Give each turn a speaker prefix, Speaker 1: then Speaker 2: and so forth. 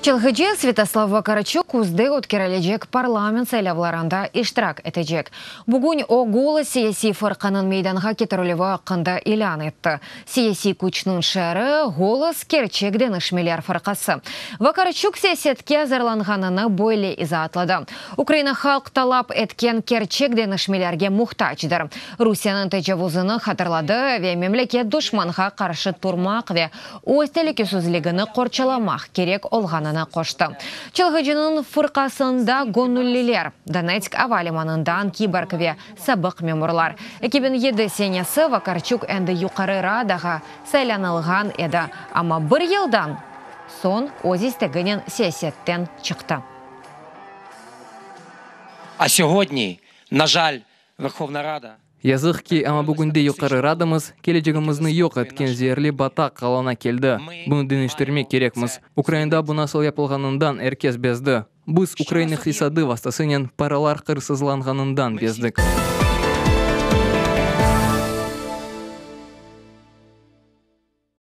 Speaker 1: Çalğıcı Svâtoslav Vakarçuk küzde ötkerilecek parlament saylavlarında iştirak etecek. Bugün o Golos siyasiy fırqanıñ meydanğa ketirilüvi aqqında ilân etti. Siyasiy küçniñ şiarı, Golos, kerçek deñişmeler fırqası. Vakarçuk siyasetke azırlanğanını böyle izaatladı, Ukraina halq talap etken kerçek deñişmelerge muhtacdır. Rusiyeniñ tecavuzını hatırladı ve memleket duşmanğa qarşı turmaq ve öz telükesizligini qorçalamaq kerek olğanını qoştı. Çalğıcınıñ fırqasında göñülliler, Donetsk ava limanından kiborg ve sabıq memurlar. 2007 senesi Vakarçuk endi Yuqarı Radağa saylanılğan edi, amma bir yıldan soñ öz isteginen siyasetten çıqtı.
Speaker 2: A sögodni, na jal, Verhovna Rada.
Speaker 3: Yazıq ki, amma bugünde Yuqarı Radamız, kelecegimizni yoq etken zeerli bataq alına keldi. Bunı deñiştirmek kerekmiz. Ukrainada bu nasıl yapılğanından er kes bezdi. Biz ukrain iqtisadı vastasınen paralar qırsızlanğanından bezdik.